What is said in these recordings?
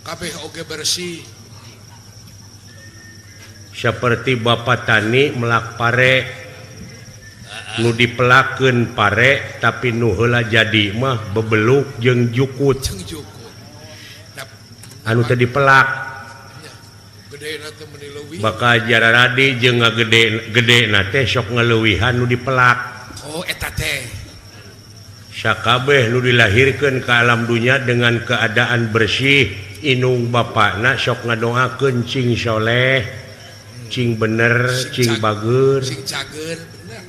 Kabeh oge bersih. Seperti Bapak tani melak pare, nu dipelakeun pare, tapi nu heula jadi mah bebeluk jeung jukut. Jeung jukut. Anu teu dipelak. Nya, gedena teh meuni leuwih. Bakal jararadi jeung ngagede gedena teh sok ngaleuwihan nu dipelak. Oh, eta teh. Sakabeh nu dilahirkeun ka alam dunya dengan keadaan bersih, inung bapakna sok ngadoakeun cing soleh, cing bener, cing bager. Sing cager, bener.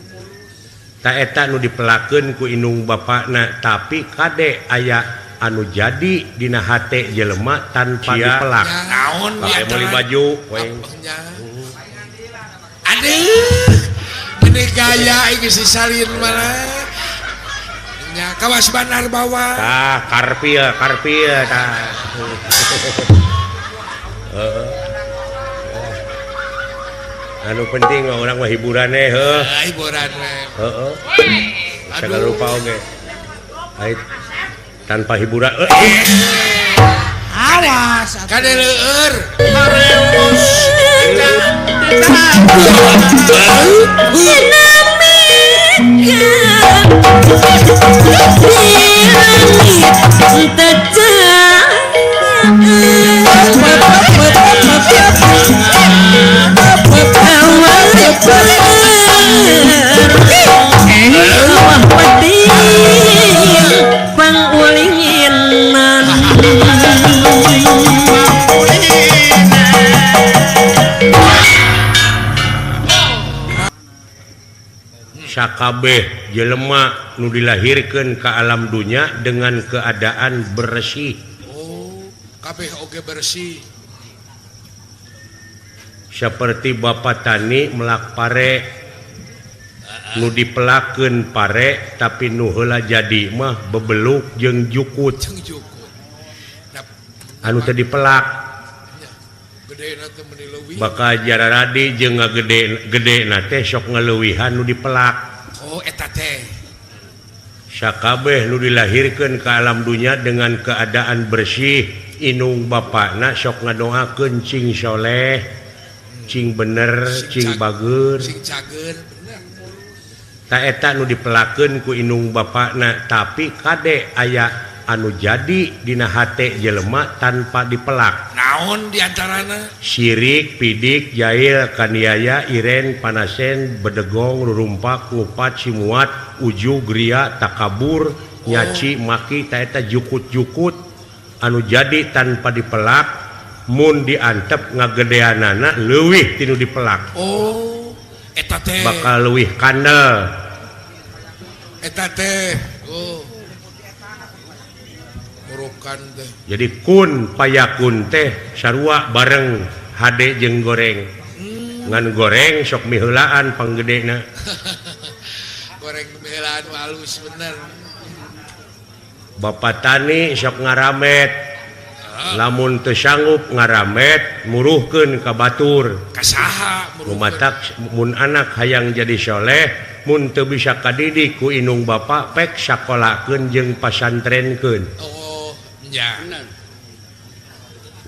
Ta eta nu dipelakeun ku inung bapakna, tapi kade aya anu jadi dina hate jelema tanpa dipelak. Naon Pakai diantara? meuli baju, we. Apanya? Aduh, ini gaya iki si Salin malah. Nya kawas Bandar bawa. Tah, karpil, karpil tah. Heeh. Anu penting mah urang mah hiburan we, heuh. Ah, hiburan we. Heeh. Segala rupa oge. Ai tanpa hiburan. Awas. Kade leueur. Mareus. Sakabeh jelema nu dilahirkeun ka alam dunya dengan keadaan bersih. Oh, kabeh oge bersih. Seperti Bapak tani melak pare, nu dipelakeun pare, tapi nu heula jadi mah bebeluk jeung jukut. Jeung jukut. Anu teu dipelak. Nya, gedena teh meuni leuwih. Bakal jararadi jeung ngagede gedena teh sok ngaleuwihan nu dipelak. Oh, eta teh. Sakabeh nu dilahirkeun ka alam dunya dengan keadaan bersih, inung bapakna sok ngadoakeun cing soleh, cing bener, cing bager. Sing cager, bener. Ta eta nu dipelakeun ku inung bapakna, tapi kade aya anu jadi dina hate jelema tanpa dipelak. Naon diantarana? Sirik, pidik, jail, kaniaya, iren, panasen, bedegong, rurumpak, ngupat, simuat, ujug, ria, takabur, nyaci, maki, ta eta jukut-jukut anu jadi tanpa dipelak, mun diantep ngagedeanana leuwih tinu dipelak. Oh, eta teh. Bakal leuwih kandel. Eta teh. Oh. Urukan teh. Jadi kun payakun teh sarua bareng hade jeung goreng. Ngan goreng sok miheulaan panggedena. Goreng miheulaan halus bener. Bapak tani sok ngaramet. Lamun teu sanggup ngaramet muruhkeun ka batur. Ka saha muruhkeun? Lumatak mun anak hayang jadi soleh, mun teu bisa kadidik ku inung bapa pek sakolakeun jeung pasantrenkeun. Oh, nya.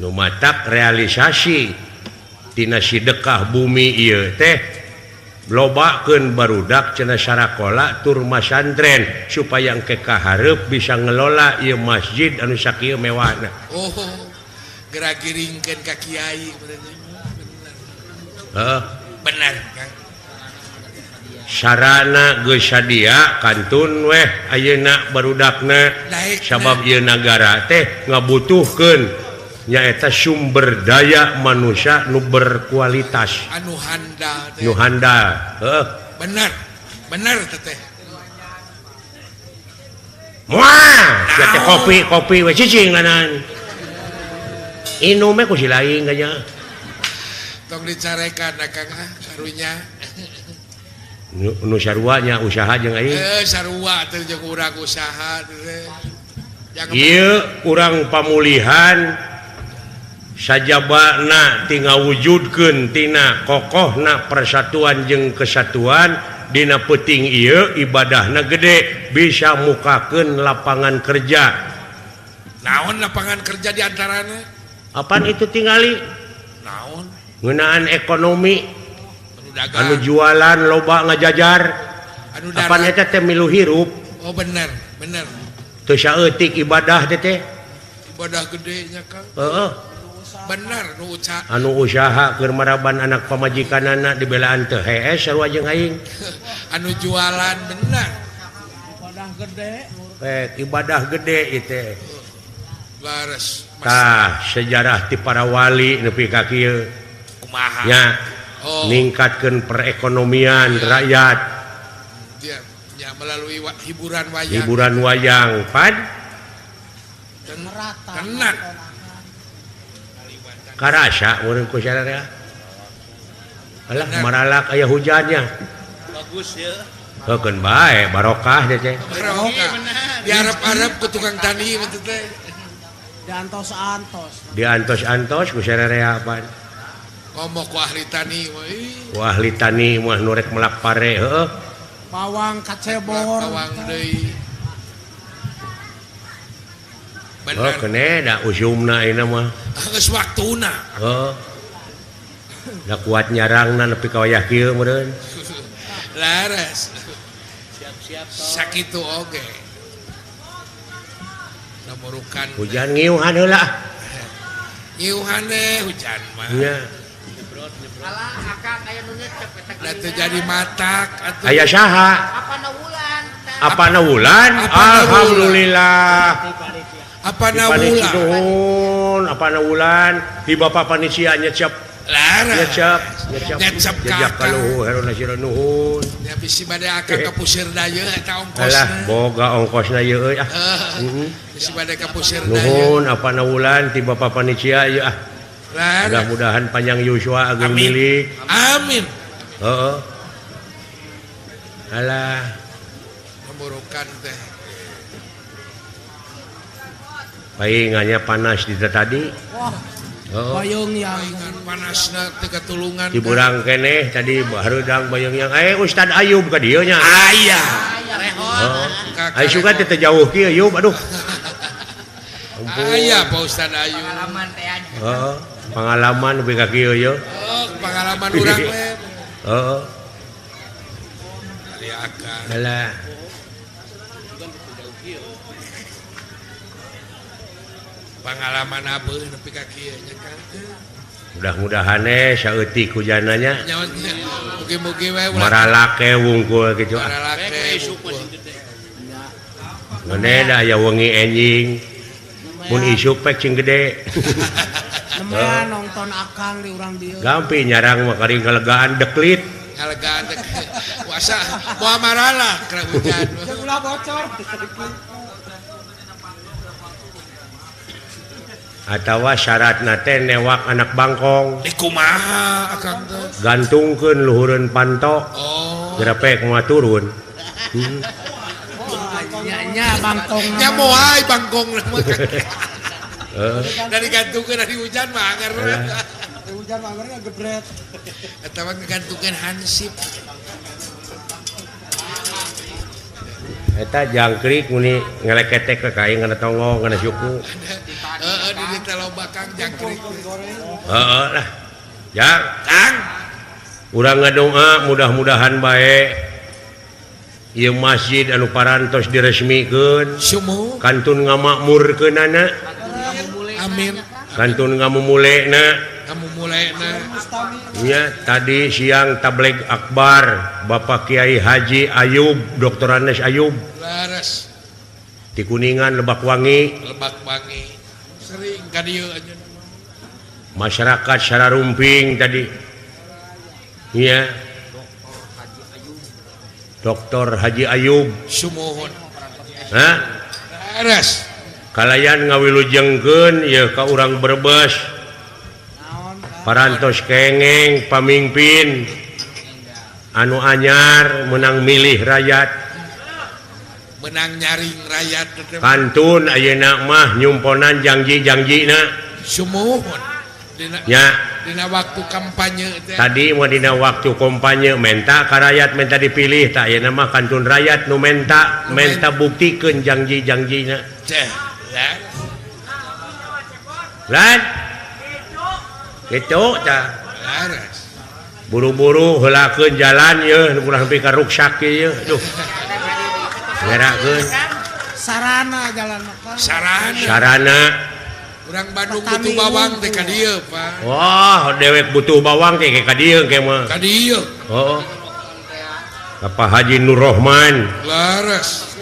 Nu matak realisasi tina sidekah bumi ieu teh lobakeun barudak cenah sarakola tur masantren supaya engke kahareup bisa ngelola ieu masjid anu sakieu mewahna. Oh, gerak giringkeun ka kiai bener. Heeh. Bener, Kang. Sarana geus sadia kantun weh ayeuna barudakna. Daekna. Sabab ieu nagara teh ngabutuhkeun nyaeta sumber daya manusia nu berkualitas. Anu handal teh. Nu handal. Heeh. Bener. Bener teteh. Moal, sia teh kopi, kopi we cicing lanan. Inum we ku si lain kanya. Tong dicarekan Kang ah karunya. Nu sarua nya usaha jeung aing. Sarua teh jeung urang usaha teh. Ieu urang pamulihan sajabana ti ngawujudkeun tina kokohna persatuan jeung kesatuan dina peuting ieu ibadahna gede bisa mukakeun lapangan kerja. Naon lapangan kerja di antarana? Apaan itu tingali? Naon? Ngeunaan ekonomi. Anu dagang. Anu jualan loba ngajajar. Anu Apaan darat. Eta teh milu hirup? Oh bener, bener. Teu saeutik ibadah teh teh. Ibadah gede nya Kang. Heeh. Bener nu uca. Anu usaha keur maraban anak pamajikanana dibelaan teu hees sarua jeung aing. Anu jualan bener. Ibadah gede. Ibadah gede ieu teh. Bares. Tah sejarah ti para wali nepi ka kieu. Kumaha? Nya. Oh. Ningkatkeun perekonomian rakyat. Dia nya melalui hiburan wayang. Hiburan wayang pan Merata. Tenan. Karasa urang ku sararea. Alah Bener. Maralak aya hujannya. Bagus ya. Heukeun bae barokah teh teh. Barokah. Diarep-arep ku tukang tani mah teh. Diantos-antos. Diantos-antos ku sararea pan. Ngomong ku ahli tani mah ih. Ku ahli tani mah nu rek melak pare heueuh. Bawang kacebor. Bawang deui. Oh, Bener. kene da usumna ayeuna mah. Geus waktuna. Heuh. Da kuat nyarangna nepi ka wayah kieu meureun. Laras. Siap-siap toh. Sakitu oge. Namurukan. Hujan ngiuhan heula. Ngiuhan hujan mah. Nya. Nyebrot, nyebrot. Alah akang aya nu ngecep eta Da teu jadi matak atuh. Aya saha? Apana wulan tah. Apana wulan? Apana wulan. Alhamdulillah. Apana Di wulan? Nuhun, apana wulan? Di bapak panitia nyecep. Laras. Nyecep, nyecep. Nyecep ka Jejak akang. kaluhur herona sira nuhun. Ya bisi bade akang ka pusir daya eta Alah, ongkosna. Boga ongkosna ieu euy ah. Heeh. Heeh. Bisi bade ka pusir daya. Nuhun apana wulan ti bapak panitia ieu ah. Laras. Mudah-mudahan panjang yuswa ageng Amin. milik. Amin. Heeh. Alah, Namurukan teh. Paingannya panas di tadi. Wah, Heeh. bayung yang. Paingan panasna teu katulungan. Di burang keneh tadi harudang bayang yang Ustad Ayub ka dieu nya. Aya. Heeh. Ai suka teh teu jauh kieu Yub aduh. Ampun. Aya Pak Ustad Ayub. Pengalaman teh aja. Heeh, pengalaman nepi ka kieu ye. Oh, pengalaman urang we. Heeh. Ari akang. Alah. Pengalaman apa nepi ka kieu nya Kang. Mudah-mudahan saeutik hujananya. Nyawa mugi-mugi we ulah Maralake wungkul kitu ah. Maralake Rek isuk wungkul. masih gede. Ngene da aya wengi enjing. Mun isuk pek cing gede. Nemean nonton akang di urang dieu. Gampi nyarang mah karing kalegaan deklit. Ngalegaan teh. Puasa moal maralak keur hujan. Jeung ulah bocor. Atawa syaratna teh newak anak bangkong. Di kumaha akang teh? Gantungkeun luhureun panto. Oh. Gerepek moal turun. Nya nya bangkong. Nya moal bangkong mah. Heeh. Dari gantungkeun dari hujan mah anger. Di hujan mah angernya gebret. Atawa ngegantungkeun hansip. Eta jangkrik muni ngeleketek ka aing kana tonggong kana suku. Heeh, di dieu teh loba Kang jangkrik. Heeh lah. Jang, Kang, urang ngadoa mudah-mudahan bae ieu masjid anu parantos diresmikeun, sumuh. Kantun ngamakmurkeunana, Amin. Kantun ngamumulena. Kamu mulena. Nya tadi siang tabligh akbar Bapak Kiai Haji Ayub, Dr. Andes Ayub. Laras. Di Kuningan Lebak Wangi. Lebak Wangi. Sering ka dieu anjeunna. Masyarakat Sararumping tadi. Iya. Dr. Haji Ayub. Sumuhun. Hah? Laras. Kalayan ngawilujengkeun ieu ka urang Brebes. Parantos kengeng pamimpin anu anyar menang milih rakyat. Menang nyaring rakyat teh. Kantun ayeuna mah nyumponan janji-janjina. Sumuhun. Nya. Dina waktu kampanye teh. Tadi mah dina waktu kampanye menta ka rakyat menta dipilih tah ayeuna mah kantun rakyat nu menta menta buktikeun janji-janjina. Teh. Lan. Kitu tah. Laras. Buru-buru heulakeun jalan yeuh nu kurang sampai ka ruksak ieu. Duh. Ngerakeun sarana jalan mah. Sarana. Sarana. Urang Bandung butuh bawang teh ka dieu, Pak. Wah, dewek butuh bawang teh ka dieu ke mah. Ka dieu. Heeh. Bapak Haji Nur Rohman. Laras.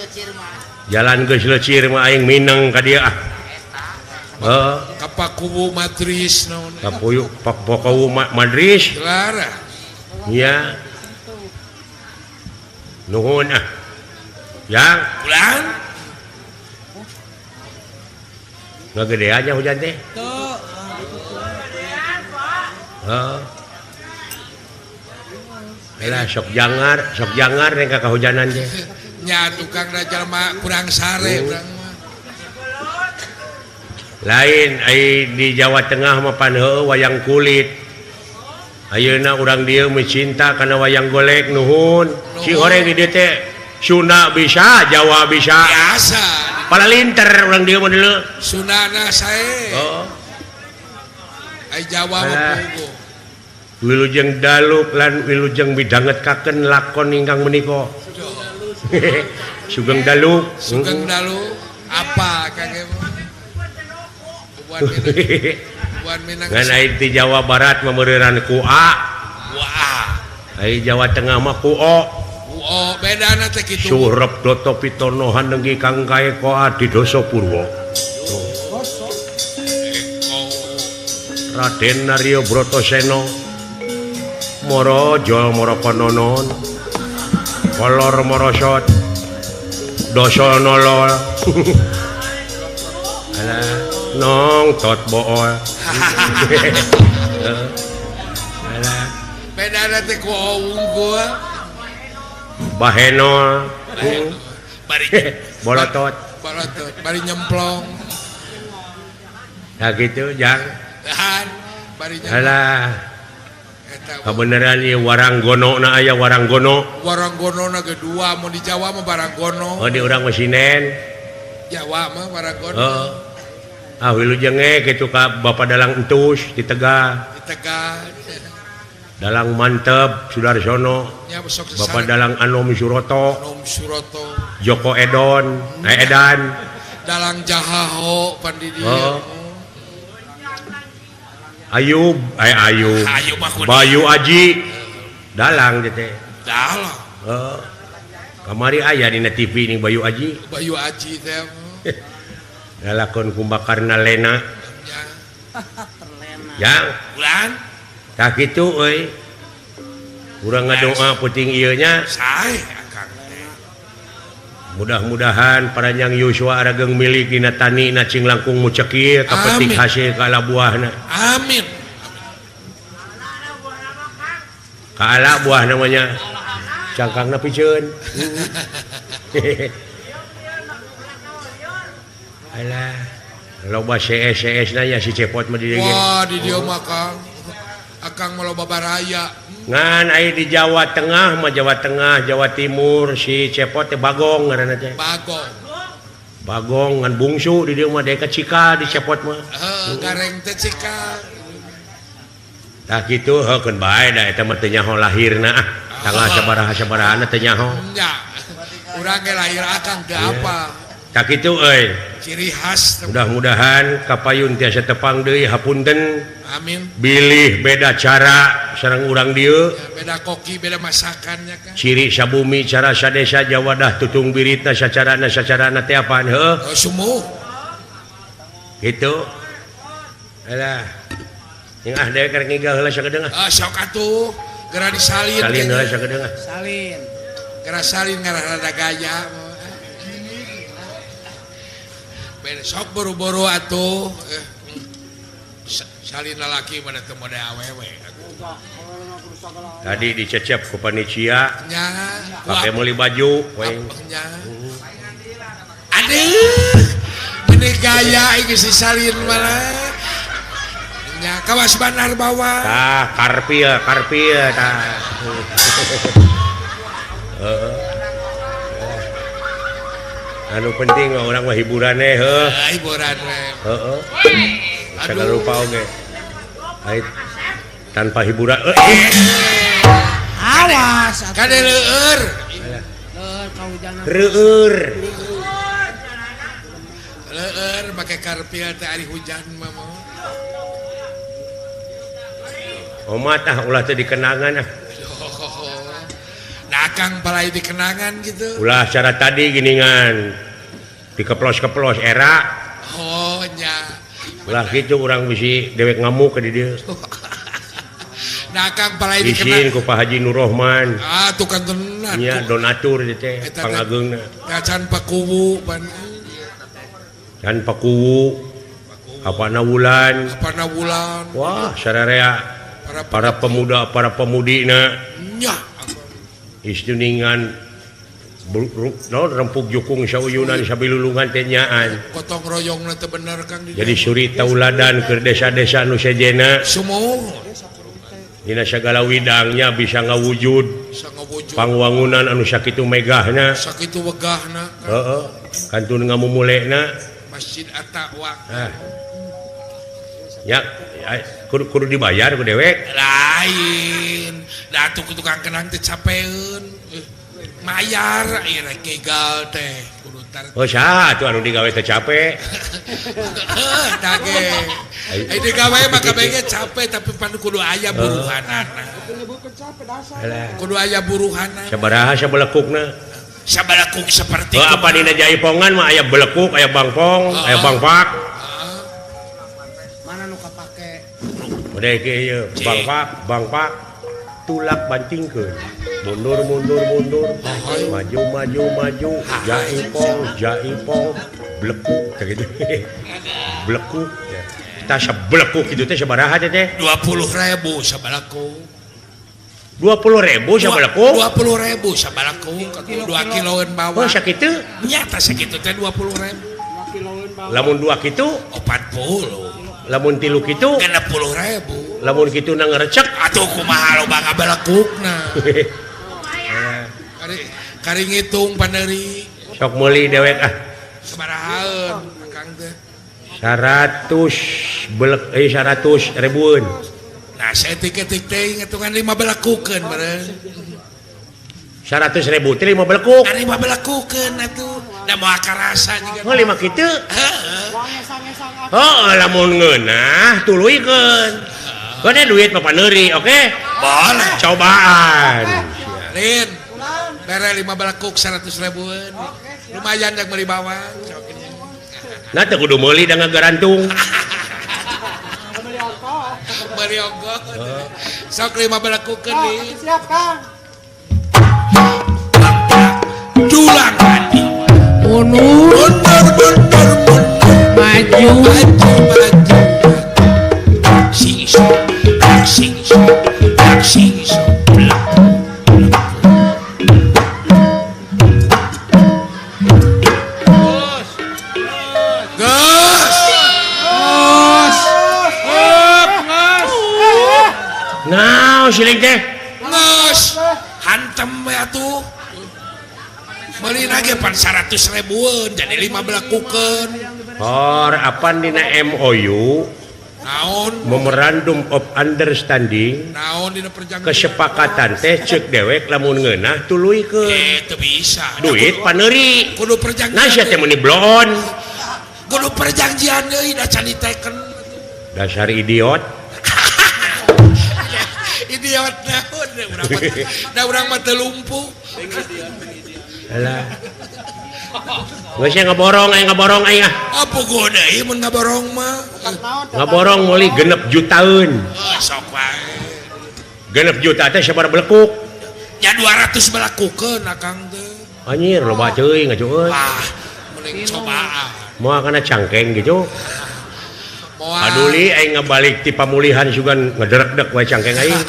Jalan geus leucir mah aing mineng ka dieu ah. Heeh. Ka Pakuwu Madris naon. Ka Pakuwu Madris. Laras. Nya. Nuhun ah. Yang ulang. Ngagede aja hujan teh. Tuh. Heeh. Lah sok jangar rek ka kahujanan teh. Nya tukang da jalma kurang sare urang mah. Lain ai di Jawa Tengah mah pan heueuh wayang kulit. Ayeuna urang dieu mencinta kana wayang golek nuhun. Si horeng di dieu teh Sunda bisa, Jawa bisa. Biasa. Palalinter urang dieu mah deuleu. Sundana sae. Heeh. Ai Jawa mah puguh. Wilujeng daluk lan wilujeng midhangetkaken lakon ingkang menika. Sugeng daluk. Sugeng daluk apa Kang Emo? Buan Minang. Ngan ai di Jawa Barat mah meureureunan ku A. Ku A. Ai Jawa Tengah mah ku O. Ku O bedana teh kitu. Surep Doto Pitono hanenggi kang kaeka Adidosa Purwa. Raden Naryo Bratasena Mara Jaya Mara Kanonon Kolor Marasot Dasa Nala. Alah nong tot bool. Alah bedana teh ku O unggul. Bahenol bari bolotot. Bolotot bari nyemplong. Nah gitu jang. Tahan bari nyemplong. Alah. Kabeneran ieu waranggono na aya waranggono. Waranggono na ge dua mun di Jawa mah waranggono. Oh di urang mah sinen. Jawa mah waranggono. Heeh. Ah wilujeng ge kitu ka Bapak Dalang Entus di Tegal. Di Tegal. Dalang Mantep Sudarsono. Nya sok Bapak Dalang Anom Suroto. Anom Suroto. Joko Edon, Edan. Dalang Jahaho pan di dieu. Oh. Ayub, Ayub. Bayu Aji. Dalang teh. Dalang. Heeh. Kamari aya dina TV ning Bayu Aji. Bayu Aji teh. Lalakon Kumbakarna Lena. Ya. Yang ulang. Tah kitu euy. Urang ngadoa peuting ieu nya. Sae akang teh. Mudah-mudahan paranjang Yuswa arageng milik dina tani na cing langkung mucekil kapetik hasil kaala buahna. Amin. Kaala buah namanya. Cangkangna piceun. Alah, loba CS na nya si Cepot mah di dieu. Wah, di dieu mah Kang. Akang mah loba baraya. Ngan aya di Jawa Tengah mah Jawa Tengah, Jawa Timur si Cepot teh Bagong ngaranna teh. Bagong. Bagong ngan bungsu di dieu mah deka cikal di Cepot mah. Heuh, gareng teh cikal. Tah kitu heukeun bae da eta mah teu nyaho lahirna ah. Tanggal sabaraha-sabarahana teu nyaho. Nya. Urang ge lahir akang teu apa. Tah kitu euy. Ciri khas. Mudah-mudahan kapayun tiasa tepang deui hapunten. Amin. Bilih beda cara sareng urang dieu. Ya, beda koki, beda masakannya kan. Ciri sabumi cara sadesa Jawadah tutung biritna sacarana sacarana teh apaan heuh? Oh, sumuh. Kitu. Alah. Jeung ah deui keur ngigal heula sakedeung ah. Ah sok atuh, geura disalin. Salin heula sakedeung ah. Salin. Geura salin ngarah rada gaya. Besok buru-buru atuh. Salin lalaki mana teu mode awewe. Tadi dicecep ku panitia. Nya, pake meuli baju we. Nya. Aduh. Meni gaya iki si salin malah. Nya kawas bandar bawa. Tah, karpil, karpil tah. Heeh. Anu penting mah urang mah hiburan heuh. Hiburan we. Heeh. Sagala rupa oge. Ai tanpa hiburan. Awas atuh. Kade leueur. Leueur kahujanan. Reueur. Leueur make karpil teh ari hujan mah mau. Omat ah ulah teh dikenangan ah. Nah Akang palai dikenangan gitu. Ulah cara tadi giningan. Dikeplos-keplos era. Oh nya. Ulah kitu urang bisi dewek ngamuk ke di dieu. Nah Akang palai Isin dikenangan. ku Pak Haji Nur Rohman. Ah tukang tenan. Nya donatur ieu teh Eta teh pangageungna. Ngacan pakuwu pan. Can pakuwu. Apana wulan. Apana wulan. Wah, sararea para pemuda para pemudina nya istuningan naon rempug jukung sauyunan sabilulungan teh nyaan gotong royongna teh bener Kang di jadi suri tauladan keur desa-desa nu sejena sumuhun dina sagala widangnya bisa ngawujud pangwangunan anu sakitu megahna sakitu wegahna heeh kantun ngamumulena Masjid At-Taqwa ah ya kudu dibayar ku dewek lain da atuh tukang kenang teh capeun mayar ieu rek gagal teh kudu tar oh saha atuh anu digawe teh capek heuh tah ge ai digawe mah kabeh ge capek tapi pan kudu aya buruhanana kudu aya buruhanana sabaraha sabelekukna sabalekuk saperti oh, apa dina jaipongan mah aya belekuk aya bangpong aya bangpak mana nu kapake udah ieu bangpak bangpak tulak bantingkeun mundur mundur mundur maju maju maju jaipong jaipong blekuk teh gitu blekuk tah sablekuk kitu teh sabaraha teh 20.000 sabalekuk 20.000 sabalekuk 20.000 sabalekuk 2 kiloeun bawang oh sakitu nya tah sakitu teh 20.000 lamun 2 kitu 40 lamun 3 kitu 60.000 lamun kitu na ngerecek atuh kumaha loba ngabalekukna kari ngitung pandeuri sok meuli dewek ah sabarahaeun Akang teh 100 belek 100 ribuan nah saeutik-eutik teh ngitungan 5 belekukeun meureun 100.000 teh 5 belekuk 5 belekukeun atuh da moal karasa jiga oh 5 kitu heeh heeh lamun ngeunah tuluykeun gede duit mah paneuri oke boleh cobaan Lin bere 5 belekuk 100 ribuan lumayan jak meuli bawang nah teu kudu meuli da ngagarantung meuli ongkoh sok 5 belekukeun Lin siap Kang dulang hati mundur mundur mundur mundur maju maju maju sing sing sing sing gas gas nah siling teh nges hantem we atuh meuli ge pan 100 ribuan jadi 5 belekukeun or apan dina MOU naon Memorandum of Understanding naon dina perjanjian kesepakatan teh ceuk dewek lamun ngeunah tuluykeun teu bisa duit paneuri kudu perjanjian nah sia teh meuni bloon kudu perjanjian deui da can diteken dasar idiot idiot naon urang mah da urang mah teu lumpuh alah geus ngaborong aya ngaborong aya apa puguh deui mun ngaborong mah ngaborong meuli 6 jutaeun sok wae 6 juta teh sabaraha belekuk nya 200 belekukeun akang teh anjir loba teuing ngajueun ah mending cobaan moal kana cangkeng gitu Aduli aing ngabalik ti pamulihan sugan ngederek-dek wae cangkeng aing.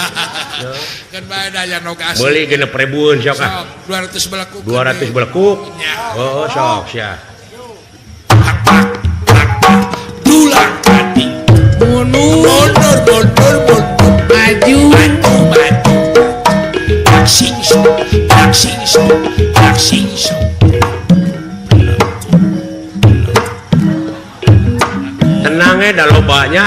Kan bae daya nog asli. Meuli 6 ribuan sok ah. 200 belekuk. 200 belekuk. Oh sok sia. Dulang kati. Mundur mundur mundur mundur maju maju maju. Sing sing sing sing. Tenangnya dah lobanya.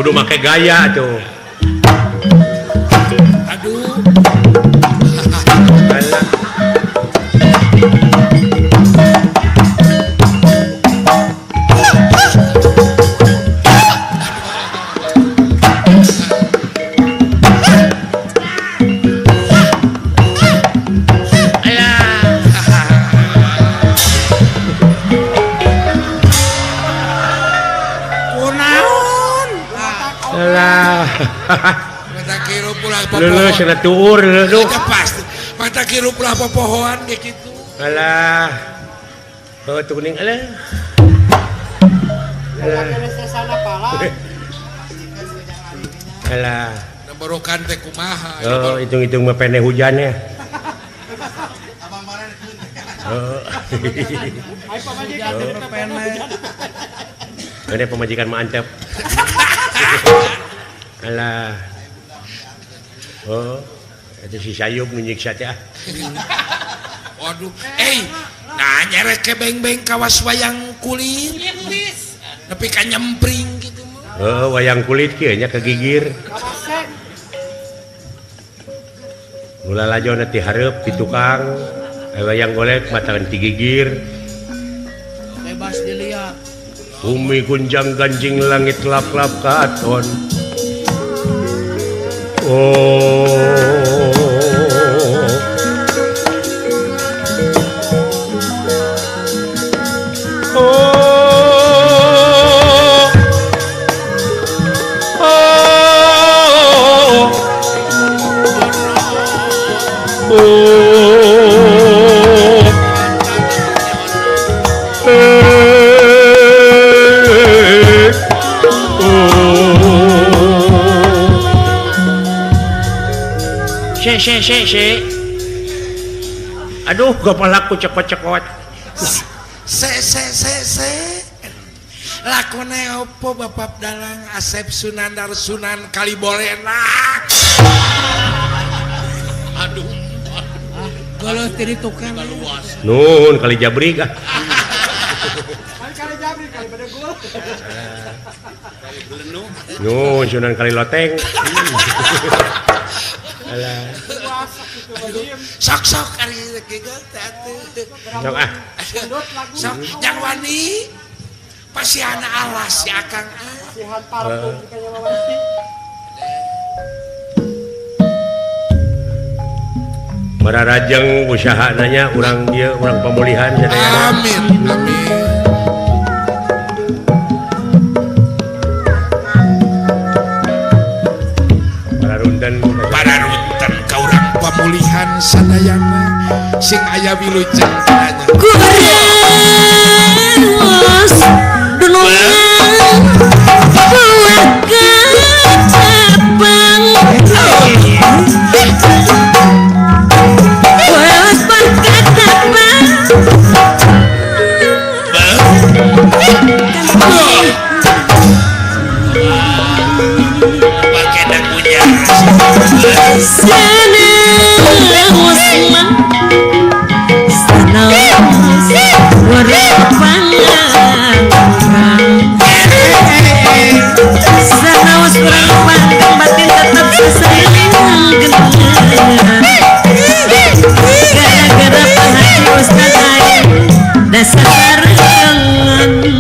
Kudu make gaya tuh. Aduh. Alah. Lulus cenah tuur leuh pasti mata kirup lah popohoan ge kitu. Alah. Heuh tuh kuning alah. Alah. Nemborokan teh kumaha. Oh, hitung-hitung mah pene hujan ya. Heeh. Pene pamajikan mah antep. Alah. Oh, itu si Sayub nu nyiksa teh ah. Waduh, nah nyerek ke beng-beng kawas wayang kulit. Nepi ka nyempring gitu mah. Heeh, wayang kulit kieu nya kegigir. Mula lajona ti hareup ti tukang, wayang golek matakan ti gigir. Bebas dilihat. Bumi gunjang ganjing langit lap-lap katon. Oh, oh, oh, oh, Se se se. Aduh, kepalaku cekot-cekot. Se se se se. Lakone opo Bapak Dalang Asep Sunandar Sunan Kalibolena. Aduh. Geuleuh ti tukang. Nuhun kali jabrik ah. Kali jabrik kali bedegul. Kali belenung. Nuhun Sunan Kali Loteng. Alah. Sok-sok ari gegel teh atuh. Sok ah. Sok jang wani pasihana alas si Akang ah. Pasihan parfum kayaknya mah wani. Mararajeng usahana nya urang ieu urang pemulihan sadayana. Amin amin. Pararunten ka urang pamulihan sadayana sing aya wilujeng nya. Kureus dunungan buah ketapang. Buah ketapang.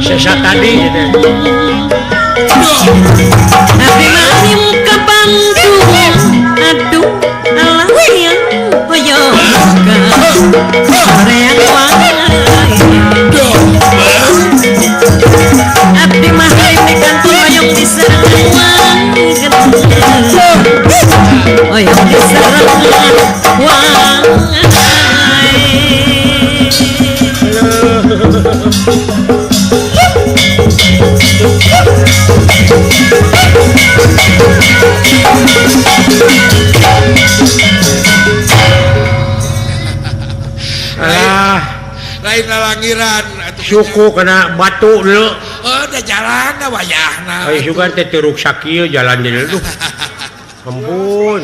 Sesa tadi Nabi Marim ke Bandung, aduh alah yang hoyong soreang wae. Abdi mah di kantor hoyong diserang wae, hoyong diserang wae. Alah, lain lalangiran suku kena batu dulu. Oh, udah jalan dah wayahna. Ayo sugan teh teruk sakieu jalan deui duh. Ampun.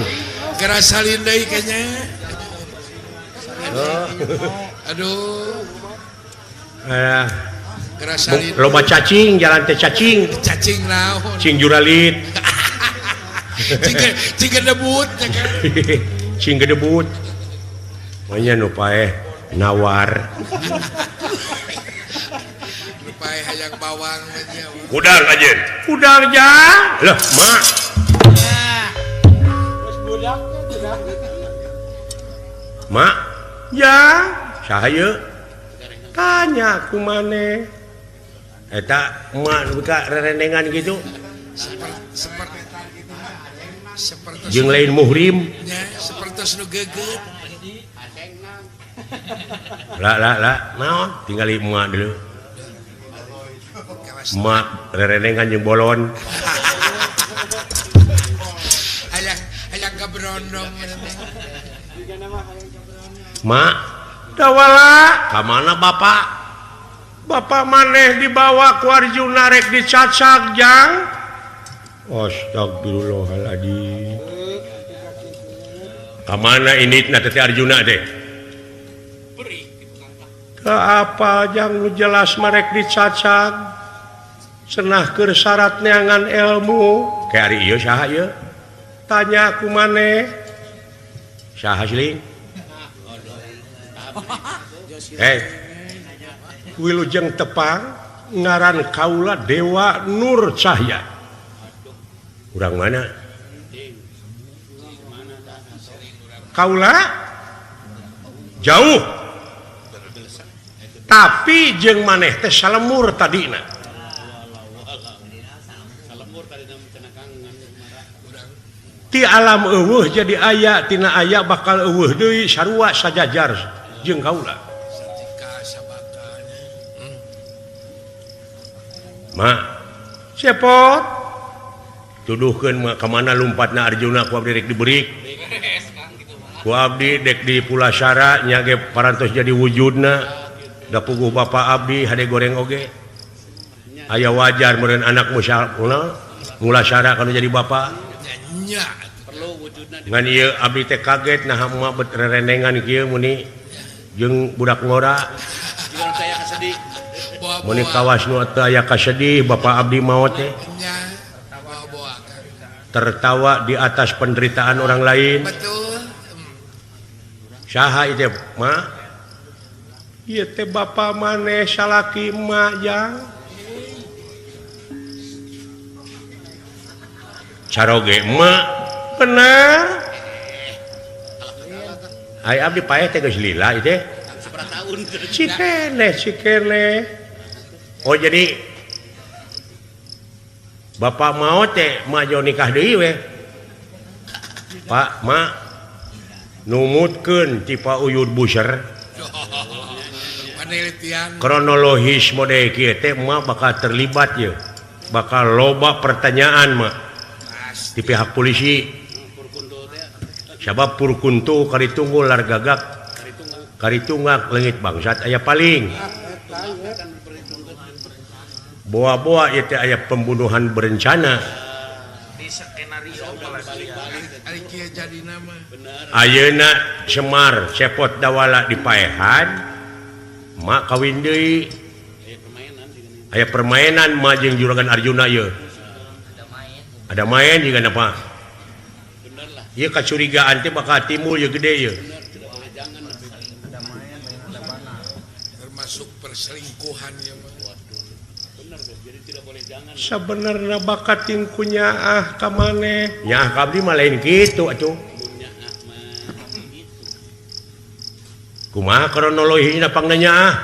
Geura salin deui kayaknya. Aduh. Alah. Loba cacing jalan teh cacing. Cacing naon? Cing juralit. Cing gedebut nya kan. Cing gedebut. Manya nu paeh nawar. Nu paeh hayang bawang nya. Kudang ajen. Kudang jang. Lah, mak. Geus budak teh. Mak, ya, saha ieu? Tanya ku maneh. Eta emak buka rerendengan gitu. Seperti jeung lain muhrim. Nya, sapertos nu geget. Lah lah lah, naon? Tinggali emak dulu. Emak rerendengan jeung bolon. Hayang hayang kaberondong. Mak, dawala, ka mana bapak? Bapak maneh dibawa ku Arjuna rek dicacak jang. Astagfirullahaladzim. Ka mana inditna teh Arjuna teh? Ke apa jang nu jelas marek dicacak? Cenah keur syarat neangan ilmu. Ke ari ieu saha ieu? Tanya ku maneh. Saha siling? Hei, wilujeng tepang ngaran kaula Dewa Nur Cahya. Urang mana? Kaula jauh. Tapi jeung maneh teh salemur tadina. Ti alam eueuh jadi aya, tina aya bakal eueuh deui sarua sajajar jeung kaula. Mak, cepot. Tuduhkeun mah ka mana lumpatna Arjuna ku abdi rek diberik. Ku abdi dek di Pulasara nya ge parantos jadi wujudna. Da puguh bapa abdi hade goreng oge. Aya wajar meureun anak Mulasara kana jadi bapa. Nya perlu wujudna. Ngan ieu abdi teh kaget naha emak bet rerendengan kieu muni jeung budak ngora. Jiga teu aya kasedih. Muni kawas nu teu aya kasedih bapa abdi maot teh. Tertawa di atas penderitaan orang lain. Betul. Saha ieu mak? Ieu teh bapa maneh salaki emak jang. Caroge emak bener. Ai abdi paeh teh geus lila ieu teh. Cikene, cikene. Oh jadi bapak mau teh mah nikah deui we. Pak, mak numutkeun ti Pak Uyud Buser. Penelitian kronologis mode kieu teh mak bakal terlibat ye. Bakal loba pertanyaan mak di pihak polisi. Sabab purkuntu karitunggu largagak karitungak leungit bangsat aya paling. Boa-boa ieu teh aya pembunuhan berencana. Di skenario ayeuna Semar cepot dawala dipaehan mak kawin deui. Aya permainan mak jeung juragan Arjuna ieu. Ada main juga apa? Ieu kacurigaan teh bakal timbul ieu gede ieu. Termasuk perselingkuhan ya. Sebenarnya bakat tingku nyaah ka maneh. Nyaah ka abdi mah lain kitu atuh. Kumaha kronologina pangna nyaah?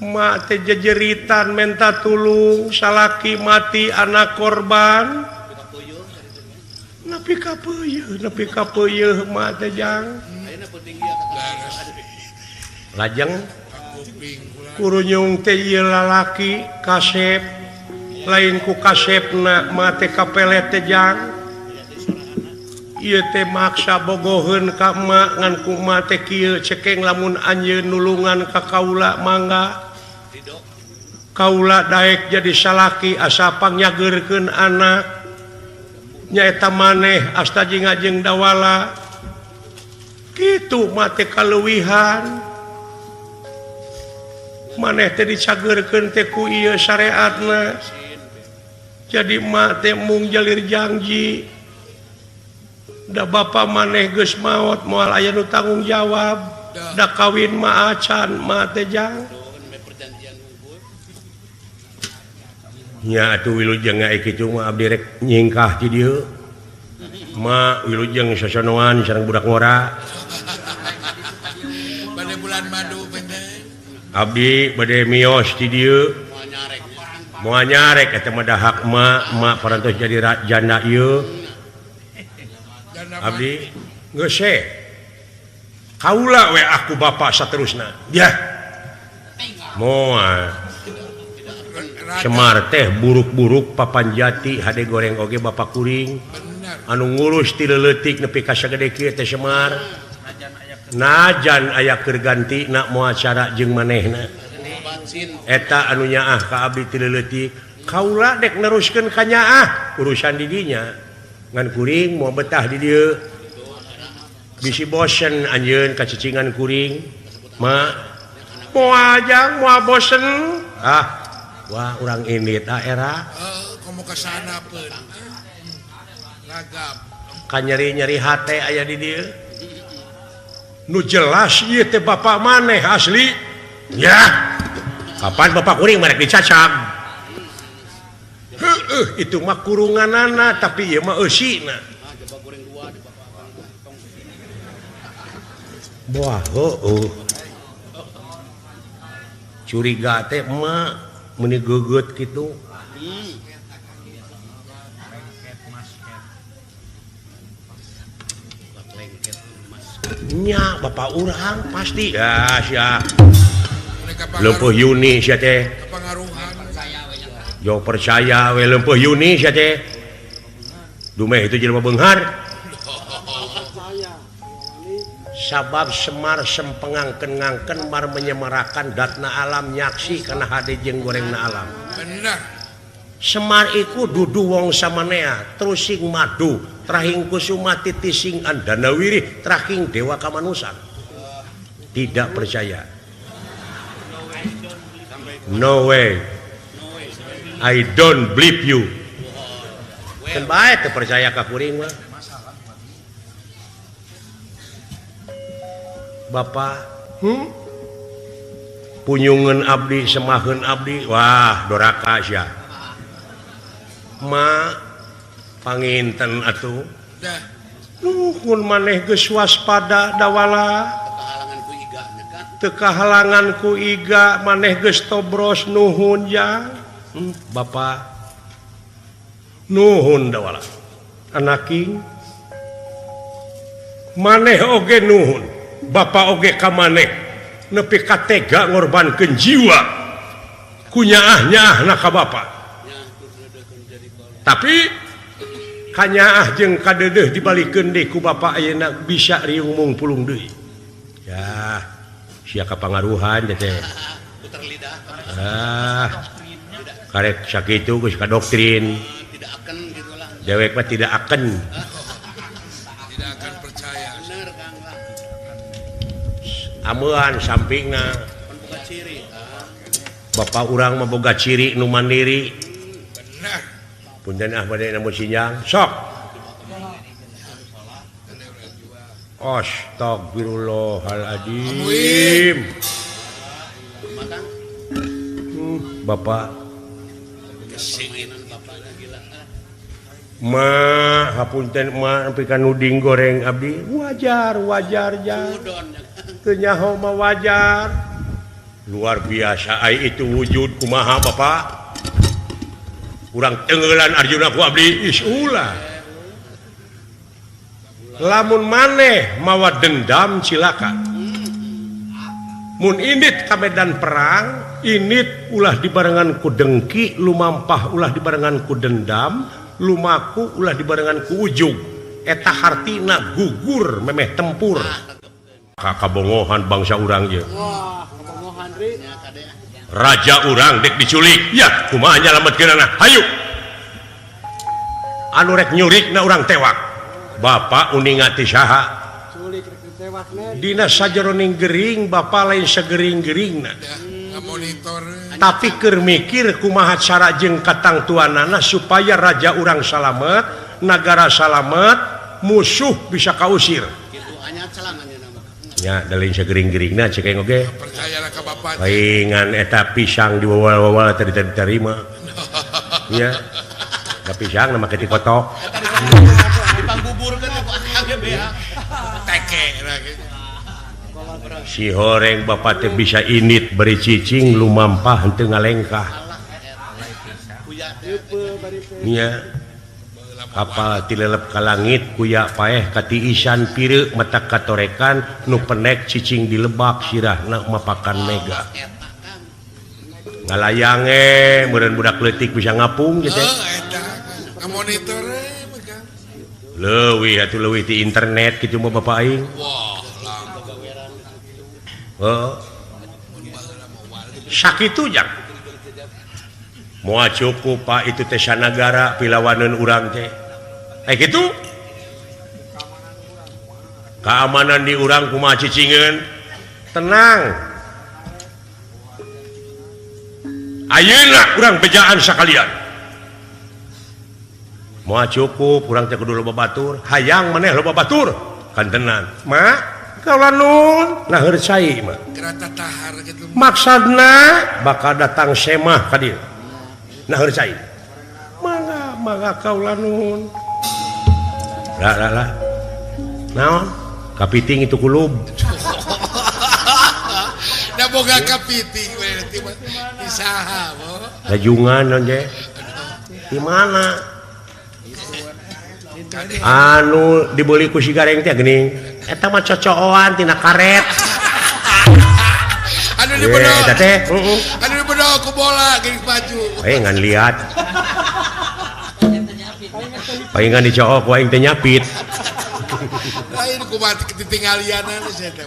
Mak teh jejeritan menta tulung, salaki mati anak korban. Nepi ka peuyeun, nepi ka peuyeun mak teh jang. Lajeng kurunyung teh ieu lalaki kasep. Lain ku kasepna mate kapelet teh jang. Ieu teh maksa bogoheun ka emak ngan ku emak teh kieu cekeng lamun anjeun nulungan ka kaula mangga. Kaula daek jadi salaki asa pangyageurkeun anak. Nyaeta maneh asta jeung jeung dawala. Kitu mate kaleuwihan. Maneh teh dicageurkeun teh ku ieu syariatna. Jadi mak teh mung jalir janji. Da bapa maneh geus maot moal aya nu tanggung jawab. Da kawin mah acan mak teh jang. Nya atuh wilujeng ai kitu mah abdi rek nyingkah ti dieu. Ma wilujeng sosonoan sareng budak ngora. Bade bulan madu bener. Abdi bade mios ti dieu. Moal nyarek eta mah dahak ma, ma parantos jadi janda ieu. Abdi geus we. Kaula we aku bapa saterusna. Yah. Moal. Semar teh buruk-buruk papanjati hade goreng oge bapak kuring anu ngurus ti leutik nepi ka sagede kieu teh Semar najan aya keur ganti na moal cara jeung manehna eta anu nyaah ka abdi ti leutik kaula dek neruskeun ka nyaah urusan di dinya ngan kuring moal betah di dieu bisi bosen anjeun kacicingan kuring ma moal jang moal bosen ah wah urang ini ta era komo ka sana pun ragap ka nyeri-nyeri hate aya di dieu nu jelas ieu teh bapak maneh asli ya kapan bapak kuring merek dicacag heueuh itu mah kurunganana tapi ieu mah eusina wah heueuh curiga teh emak meni geget gitu. Nya bapak urang pasti ya sia. Leumpeuh Yuni sia teh. Jo percaya we leumpeuh Yuni sia teh. Dumeh itu jelema beunghar. Sabab Semar sempengangken-ngangken mar menyemarakan datna alam nyaksi kana hade jeung gorengna alam. Bener. Semar iku dudu wong samanea, trusing madu, trahing kusuma titising andanawiri, trahing dewa kamanusan. Tidak percaya. No way. I don't believe you. Kan bae teu percaya ka kuring mah. Bapak, punyungan abdi, semaheun abdi, wah doraka sia. Ma panginten atuh. Nuhun maneh geus waspada dawala. Teu kahalangan ku iga maneh geus tobros nuhun jang. Bapak nuhun dawala. Anaking maneh oge nuhun. Bapak oge ka maneh nepi ka tega ngorbankeun jiwa ku nyaah-nyaahna ka bapak. Tapi kanyaah jeung kadeudeuh dibalikeun deui ku bapak ayeuna bisa riung mung pulung deui. Ya, sia kapangaruhan teh. Ah. Karek sakitu geus ka doktrin. Dewek mah tidak akan. Tidak akan percaya. Amean sampingna bapak urang mah boga ciri nu mandiri. Bener. Punten ah bade namun sinyang sok. Astagfirullahaladzim. Bapak ma hapunten ma nepi ka nuding goreng abdi wajar wajar jang. Teu nyaho mah wajar. Luar biasa ai itu wujud kumaha bapak. Urang tenggelan Arjuna ku abdi is ulah. Lamun maneh mawa dendam cilaka. Mun indit ka medan perang, indit ulah dibarengan ku dengki, lumampah ulah dibarengan ku dendam, lumaku ulah dibarengan ku ujug. Eta hartina gugur memeh tempur. Kabongohan bangsa urang ieu. Raja urang dek diculik. Ya, kumaha nyalametkeunana? Hayu. Anu rek nyurikna urang tewak. Bapak uninga ti saha? Dina sajeroning gering, bapak lain segering-geringna. Tapi keur mikir kumaha cara jeung katangtuanana supaya raja urang salamet, nagara salamet, musuh bisa kausir. Ya, da lain sagering-geringna cek aing oge. Percayalah ka bapak. Paingan eta pisang diwawal-wawal tadi diterima. Nya. Da pisang na make dikotok. Dipangbuburkeun ku akang ge bea. Teke lah gitu. Si horeng bapak teh bisa init beri cicing lumampah henteu ngalengkah. Nya. Kapal tilelep ka langit kuya paeh katiisan pireuk mata katorekan nu penek cicing di lebak sirahna mapakan mega. Ngalayang meureun budak leutik bisa ngapung gitu. Eta ngamonitor we. Leuwih atuh leuwih ti internet kitu mah bapak aing. Wah, heuh. Sakitu jang. Moal cukup Pak itu teh sanagara pilawaneun urang teh. Gitu keamanan di urang kumaha cicingeun tenang. Ayeuna urang bejaan sakalian. Moal cukup urang teh kudu loba batur, hayang maneh loba batur kantenan. Ma kaula nun nah heur cai mah. Gerata tahar kitu. Maksudna bakal datang semah ka dieu. Nah heur cai. Mangga mangga kaula nun. Lah lah lah. Naon? Kapiting itu kulub. Da boga kapiting we di saha bo. Lajungan naon je? Di mana? Anu dibeli ku si gareng teh geuning. Eta mah cocooan tina karet. Anu dibedol. Eta teh, heeh. Anu dibedol ku bola geuning maju. Ngan lihat. Palingan dicook ku aing teh nyapit. Lain kumaha ketinggalianana sia teh.